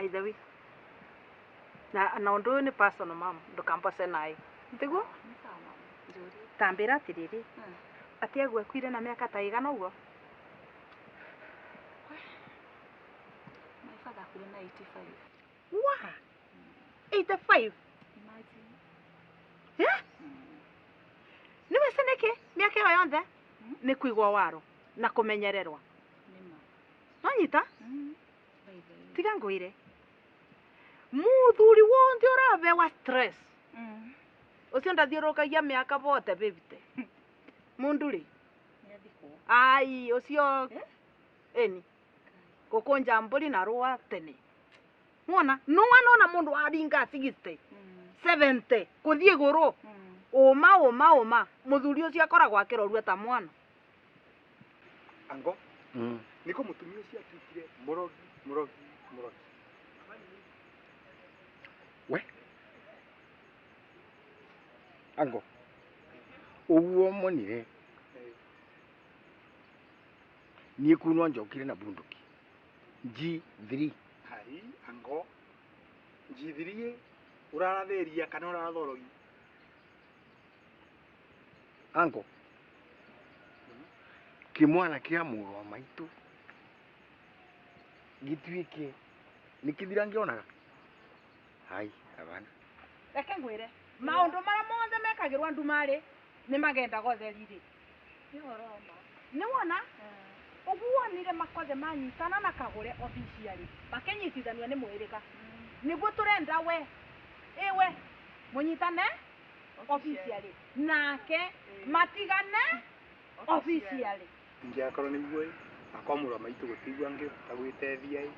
By the way, na ũndũ ũyũ nĩ personal, mam, ndũkambose naĩ. Tiguo? Nĩ sawa mama. Njũria. Tambĩra atĩrĩrĩ, atĩ aguakuire na mĩaka ta ĩgana ũguo? My father akuire na 85. Wa 85? Imagine. Eh? Nĩ wĩci nĩkĩ mĩaka ĩyo yonthe nĩ kũigwo waro na kũmenyererwa? Nĩ ma. Nonyita? By the way. Tiga ngwĩre, muthuri wonthe ũrabewa stress ũcio ndathiũrũrũkagia mĩaka bote bĩbite mundu rĩ. Nĩ athikwo. Ai, ũcio. Eh? Ĩni gũkũnja mbũri na rũa tene wona nũa nona mũndũ aringa 60, 70 kũthiĩ igũrũ, ũma ũma ũma mũthuri ũcio akoragwo akĩrorua ta mwana. Ango niko mũtumia ũcio atuĩkire mũrogi, mũrogi, mũrogi. We ango ũguo monire niĩ kunwa njokire na bunduki G3. Hai, ango, njithirie ũrarathĩria kana ũrarathorogi? Ango, kĩmwana kĩa mũrũ wa maitũ gĩtuĩke nĩ kĩthira ngĩonaga hai abana. Reke ngwĩre, maũndũ marĩa mothe mekagĩrwo andũ marĩ nĩ magendaga ũtheri-rĩ. Nĩ ũhoro wa ma. Nĩ wona ũguo wonire makothe manyitana na kagũre officially makĩnyitithanio nĩ mwĩrĩga nĩguo tũrenda we ĩwe mũnyitane officially nake matigane officially. Ingĩakorwo nĩguo ĩ akwa mũrũ wa maitũ gũtigua ngĩhota gwĩtethia ĩ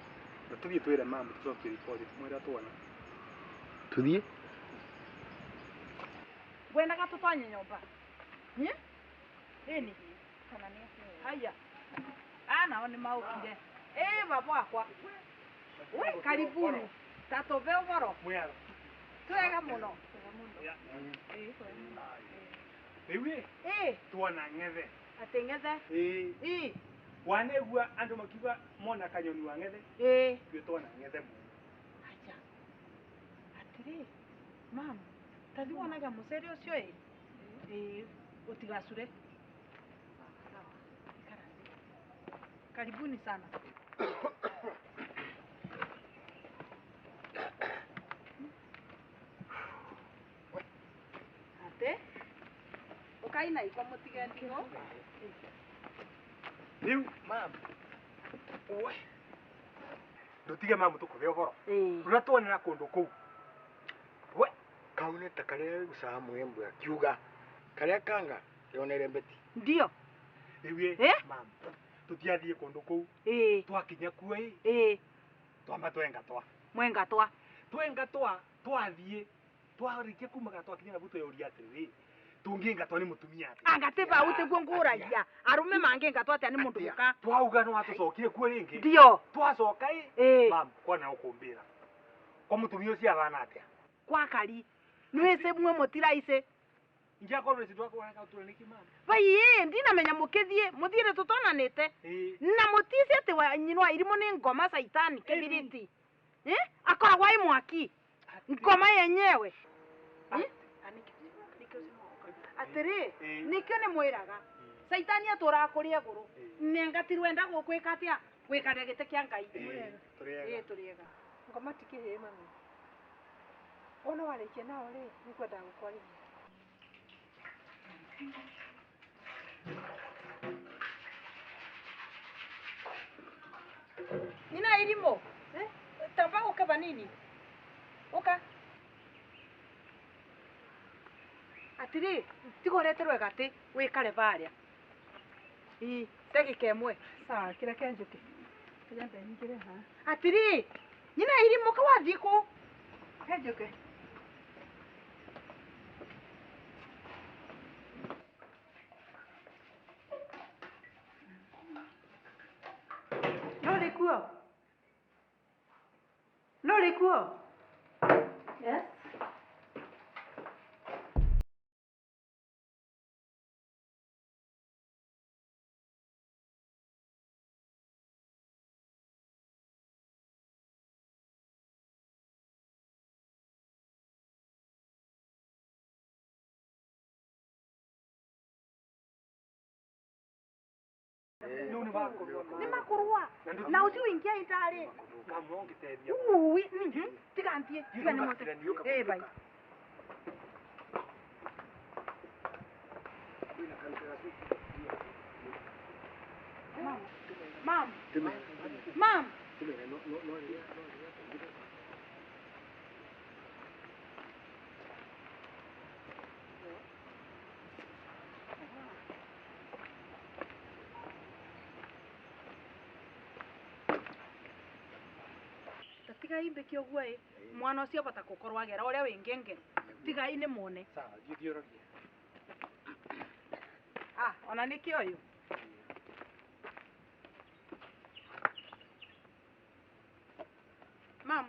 na tũthiĩ twĩre mamu tũcokie riboti tũmwĩre tuona. Tũthiĩ. Ngwendaga tũtonye nyũmba. Ĩni. Kana nĩ atĩa? Haya, aya nao nĩ maũkire. Ĩ baba wakwa we, karibuni, tatũbe ũboro. Mwĩaro. Twega mũno. Rĩu ĩ ĩ tuona ng'ethe. Atĩ ng'ethe? Ĩ. Ĩ. Wanegua andũ makiuga mona kanyoni wa ng'ethe? Ĩ. Ithuĩ tuona ng'ethe mwene. Acha. Atĩrĩ, mam, tathi wonaga mũcere ũcio ĩ. Ĩ, ũtigacure. Sawa. Ikara thĩ. Karibuni sana. Atĩ? Ũkaina iko mũtige ndigũ. Rĩu mamu we ndũtige mamu tũkũhe ũhoro Ĩ. rũrĩa tuonera kũndũ kũu we. Kau nĩ ta karĩa gucaga mwembwe akiuga karĩa kanga yonere mbeti. Ndio. Rĩu ĩ Eh? mamu tũtiathiĩ kũndũ kũu. Ĩ. Twakinya kuo ĩ Ĩ. twamba twenga twa Mwenga twa. Twenga twa twathiĩ twarĩkia kumaga twakinya nabu tweyũria atĩrĩrĩ, tũngĩngatwo nĩ mũtumia atĩa? Anga ti bau tiguo ngũragia. Arũme mangĩngatwo atĩa nĩ mũndũ mũka? Twauga no atũcokire kuo rĩngĩ. Ndio. Twacoka ĩ Ĩ. mamu kwana ũkũmbĩra kwa mũtumia ũcio abana atĩa? Kwa kari. Nwĩcĩ mwe mũtiraici. Ingĩakorwo nĩ twakũreka tũre nĩkĩ mamu? Bai ĩ, ndinamenya mũkĩthiĩ, mũthiĩre tũtonanĩte. Ĩ. Na mũtici atĩ wa nyina wa irimũ nĩ ngoma caitani kĩbiriti. Eh? Akoragwo ĩ mwaki. Ngoma yenyewe. Eh? Atĩrĩ, Ĩ. nĩkĩo nĩ mwĩraga. Caitani atũraga kũrĩa igũrũ. Nengatirwo enda gũkwĩka atĩa? Gwĩkaria gĩtĩ kĩa Ngai. Ĩ, tũrĩega. Ĩ, tũrĩega. Ngoma ti kĩhĩĩ mami. Wona warĩkia nao rĩ, nĩngwendaga gũkwarĩria. Nyina irimũ. Eh? Tamba ũke vanini. Ũka. Atĩrĩ, tiga ũreterwo gatĩ wĩkare barĩa. Ĩ, ndagĩka ĩmwe. Sawa, kĩreke njũke. Kĩrĩa ndehingĩre haha. Atĩrĩ, nyina irimũ ka wathiĩ kũ? Reke njũke. No ũrĩ kuo? No ũrĩ kuo? Yes. Ni makurua. Na ucio ingia indari. Ui, tigantie. Tiga ni mote. Eh bai. Mam. Mam. Tiga imbe kioguo ĩ mwana ũcio bata gũkorwo agera ũrĩa wĩ ngengere tiga ini muone sawa thiĩ ah ona nĩkĩo ũyũ mam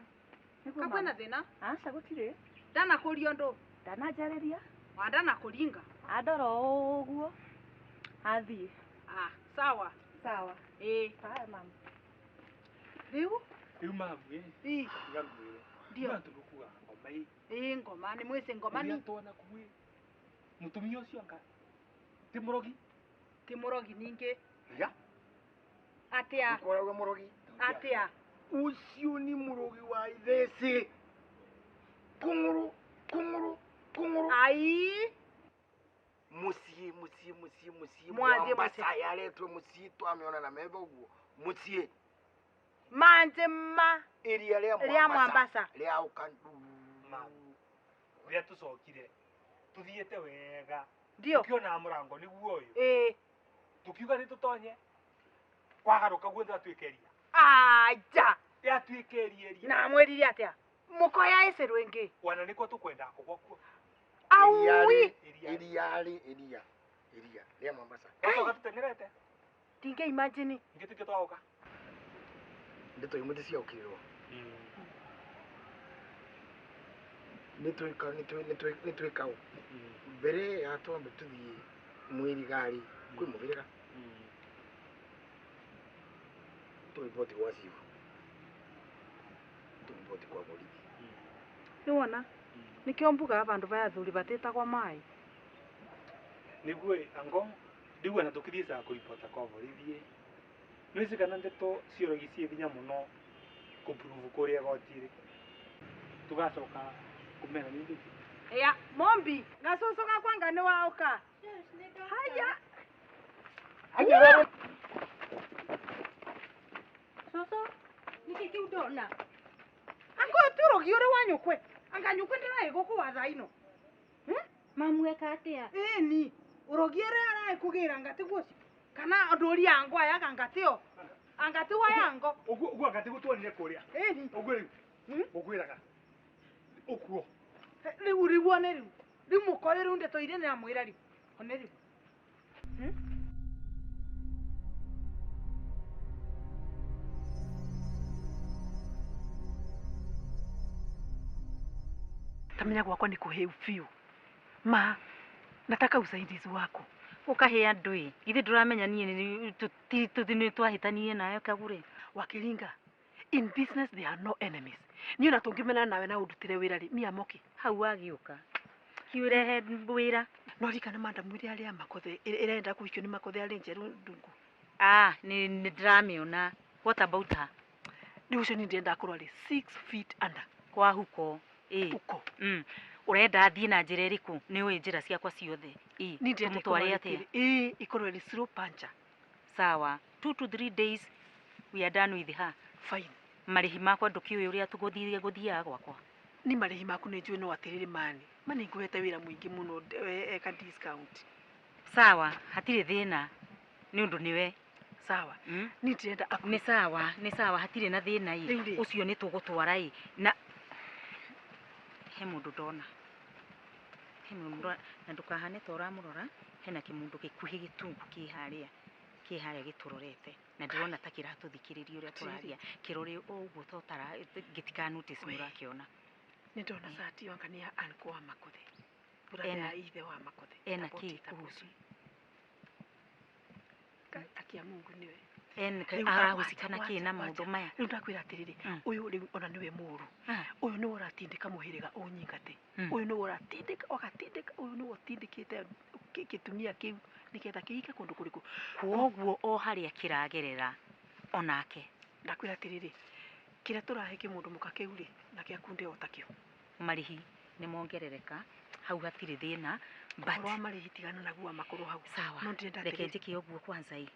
kakwĩna thĩna aca gũtirĩ ndanakũria ũndũ ndananjarĩria wa ndanakũringa andora ũguo athiĩ ah sawa sawa ĩ sawa mam rĩu Riu mamu ĩ ĩ tiga ngwĩre ndio tũgũkuaga ngoma ĩ ĩ ngoma nĩ mwĩcĩ ngoma ni twana kuĩ mũtumia ũcio anga ti mũrogi ti mũrogi ningĩ Ya. atia Ukoragwo mũrogi. atia Ucio ni mũrogi wa itheci. Kunguru kunguru kunguru. Ai Muciĩ muciĩ muciĩ muciĩ. Mwathiĩ Mombasa yaretwe muciĩ twamĩona na metho ũguo. Muciĩ. Manje ma iria ria Mombasa ria uka mamu ria tucokire tuthiete wega ndio tukiona murango niguo uyu eh tukiuga ni tutonye kwagaruka guo twatuikeria aja yatuikeria na mwirire atia mukoya ece rwingi wana nikuo tukwenda kugwa kuo aui iria iria iria ria Mombasa tucoka tutengerete tinge imagine ngituke twauka ndeto imwe ticiaukirwo nitwikau mbere ya twambe tuthie mwirigari kwi muthirika turipoti gwa cibu turipoti kwa borithi niwona nikio mbugaga bandu baya athuri batitagwa mai niguo ango riu ona tukithiecaga kuripota kwa borithi nwisi kana ndeto ciorogi ciĩ hinya mũno kũprove kũrĩa igoti-rĩ tugacoka kũmera nĩ ya mombi gacucu gakwa nga nĩ waũka haya cucu nĩkĩ kĩu ndona anga ũyũ ti ũrogi ũrĩ wa nyũkwe anga nyũkwe ndĩraĩ gũkũ wa thaa ino mamu eka atĩa ĩni ũrogi ũrĩa araĩ kũgĩra nga tiguo ũcio kana ndũri yango aya ngatio angati wa yango uguo uguo angati gutwanire kuria ĩni uguo riu ukwiraga ukuo riu riu one riu riu mukoyo riu ndeto iria nĩramwĩra riu one riu Tamenya gwakwa ni kuheu biũ ma nataka usaidizi wako ukahea ndui ithe nduramenya nie ni twahitanie nayo kagure wakiringa in business there are no enemies niĩ ona tũngĩmenana nawe na ũndutĩre wĩra rĩ mia moki hau wagiũka kiurehe wĩra no ririkana madamu ĩrĩa arĩa makothe ĩrenda kũhikio nĩ makothe arĩ njerũ ndungu ah nĩ ndĩramĩona what about her rĩu ũcio niĩ ndĩrenda akorwo arĩ 6 feet under kwa huko ĩ uko urenda thiĩ na njĩra ĩrĩkũ nĩ ũĩ njĩra ciakwa ciothe ĩ niĩ ndĩrenda tũmũtware atĩa ĩ ikorwo ĩrĩ slow puncher sawa 2 to 3 days we are done with her fine marĩhi makwa ndũkĩũĩ ũrĩa tũgũthiĩ gũthiaga gwakwa ni marĩhi maku nĩ njũĩ no atĩrĩrĩ mani mani ngũhete wĩra mũingĩ mũno eka discount sawa hatirĩ thĩna nĩ ũndũ nĩwe sawa ni ndĩrenda nĩ sawa nĩ sawa hatirĩ na thĩna ĩ ũcio nĩ tũgũtwara ĩ na he mũndũ ndona he mũndũ na ndũkahane ta ũramũrora hena kĩmũndũ gĩkuhĩ gĩtungu kĩ harĩa gĩtũrorete na ndĩrona ta kĩratũthikĩrĩria ũrĩa tũraria kĩrore ũguo ta ũtara gĩtika notice nĩ ũrakĩona nĩ ndona cati wanga nĩ ya uncle wa Makothe brother ya ithe wa Makothe ena kĩ kuhusu akia Mungu niwe arahusika kĩ na maũndũ maya rĩu ndakwĩra atĩrĩrĩ ũyũ rĩu ona nĩwe mũũru ũyũ nĩwe ũratindĩka mũhĩrĩga ũnyingate ũyũ nĩwe ũratindĩka ũgatindĩka ũyũ nĩwe ũtindĩkĩte Gĩtumia kĩu nĩgetha kĩhike kũndũ kũrĩkũ. Kwoguo o harĩa kĩragerera onake. Ndakwĩra atĩrĩrĩ, kĩrĩa tũrahe kĩmũndũ mũka kĩu rĩ, na gĩakunde o takĩo. Marĩhi nĩ mongerereka, hau hatirĩ thĩna. But Ũhoro wa marĩhi tigana naguo makorwo hau. Sawa. No ndĩrenda reke atĩrĩrĩ. njĩke ũguo kwanza ĩ.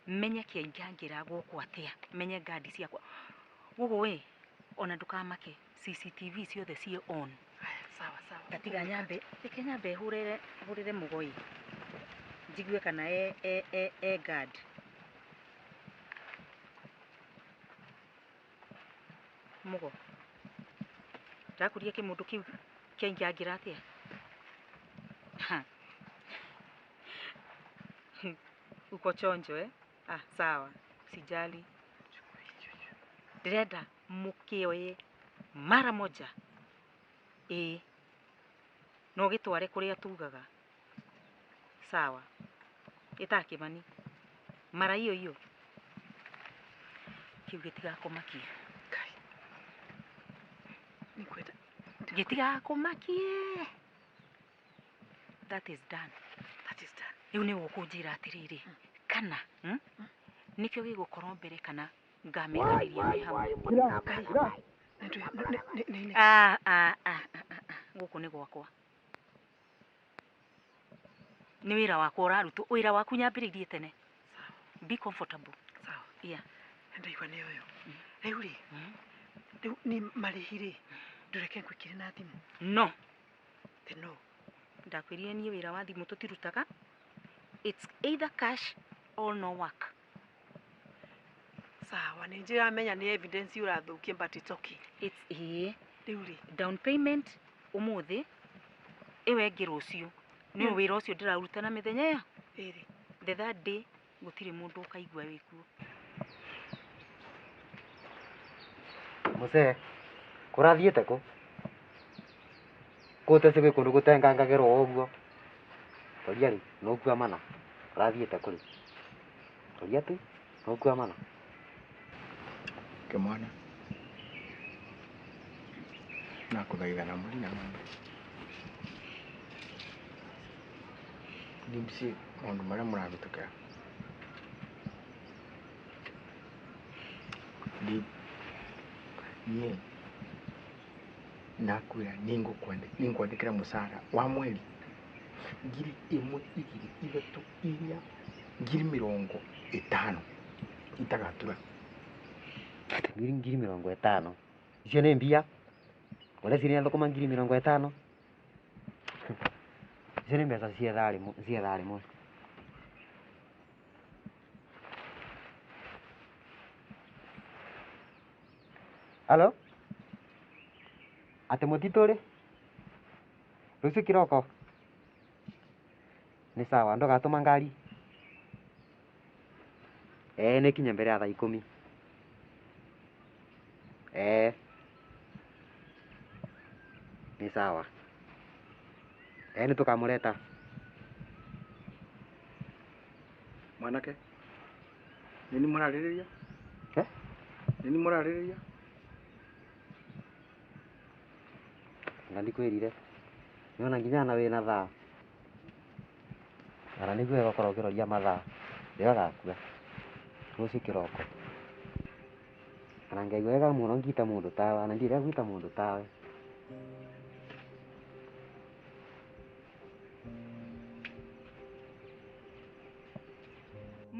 Menye kĩaingangĩra gũkũ atĩa, menye ngandi ciakwa. Gũkũ ĩ, ona ndũkamake, CCTV ciothe ciĩ on. Haya, sawa sawa. Ngatiga nyambe, reke nyambe hũrĩre hũrĩre mũgoi. Njigue kana e guard. Mũgo. Ndakũria kĩmũndũ kĩu kĩaingangĩra atĩa? Ha. Uko chonjo eh? Ah, sawa. Sijali. Ndĩrenda mũkĩoye mara moja. Ĩĩ. No gĩtware kũrĩa tugaga. Sawa. Ĩta Kĩmani. Mara hiyo hiyo. Kĩu gĩtigakũmakie. Kai. Nĩngwenda. Gĩtigakũmakie. That is done. That is done. Rĩu nĩ ũkũnjĩra atĩrĩrĩ, kana nĩkĩo gĩgũkorwo mbere kana ngametanĩria me hamwe. Nĩ Ah, ah, ah, ah, ah, gũkũ nĩ gwakwa. Nĩ wĩra wakwa ũrarutwo, wĩra waku nyambĩrĩirie tene. Be comfortable. Sawa. Yeah. Ndaigua nĩ ũyũ. Rĩu rĩ, rĩu nĩ marĩhi rĩ, ndũreke ngwĩkĩre na thimũ. No. The no. Ndakwĩrire niĩ wĩra wa thimũ tũtirutaga. It's either cash or no work. Sawa, nĩ ndĩramenya nĩ evidence ũrathũkia, but it's okay. It's ĩĩ. Rĩu rĩ, Down payment ũmũthĩ, ĩyo ĩngĩ rũciũ. Nĩ ũĩ wĩra ũcio ndĩraruta na mĩthenya ya ĩrĩ. The third day gũtirĩ mũndũ ũkaigua wĩkuo. Muse, kũrathiĩte kũ? Kũteci gwĩ kũndũ gũtengangagĩrwo ũguo. Toria rĩ, nũkua mana. Ũrathiĩte kũ rĩ? Toria tu, nũkua mana. Kĩmwana, nakũthaitha na mbũri na ng'ombe. Nĩmbicĩ maũndũ marĩa mũrahĩtũkĩra. Niĩ nakwĩra nĩngwandĩkĩra mũcara wa mweri 1,000 2 3 4 50,000 itagatura. 50,000. Icio nĩ mbia? Ũreciria thũkũma 50,000? Icio nĩ mbeca cia thaa rĩmwe, cia thaa rĩmwe. Halo? Atĩ mũtitũ rĩ? Rũciũ kĩroko? Nĩ sawa, ndũgatũma ngari. Nĩ kinya mbere ya thaa 10. Nĩ sawa. Nĩ tũkamũreta. Mwanake, nĩ mũrarĩrĩria? Eh? Nĩ mũrarĩrĩria? Nga ndikwĩrire. Nĩwona nginya na wĩna thaa. Ona nĩguo wega ũkorwo ũkĩroria mathaa. Ndĩgagakua. Rũciũ kĩroko. Ona ngaigua wega mũno ngita mũndũ tawe, ona ndirenda gwĩta mũndũ tawe.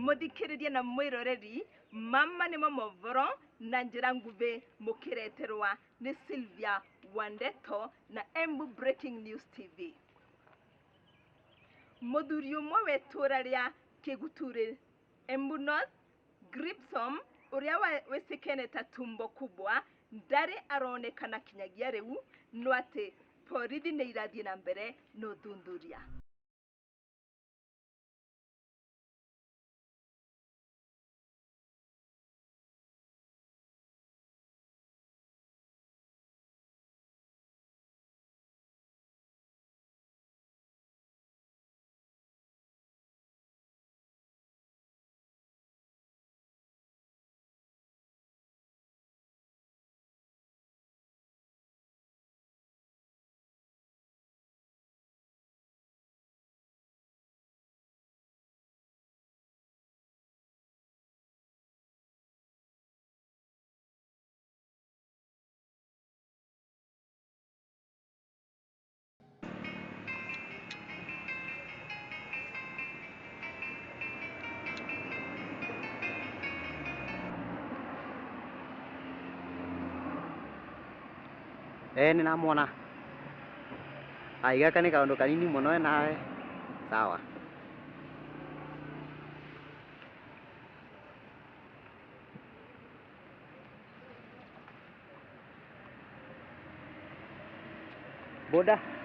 Mũthikĩrĩria na mwĩroreri, mama nĩmo mohoro na njĩra nguhĩ mũkĩreterwa nĩ Sylvia Wandeto na Embu Breaking News TV. Mũthuri ũmwe wa itũũra rĩa Kĩguturĩ, Embu North, Gripsom, ũrĩa wĩcĩkene ta Tumbo Kubwa, ndarĩ aronekana kinyagia rĩu, no atĩ borithi nĩ irathiĩ na mbere na ũthuthuria. Nĩ namwona. Ai gaka nĩ kaũndũ kanini mũno we nawe. Sawa. Boda.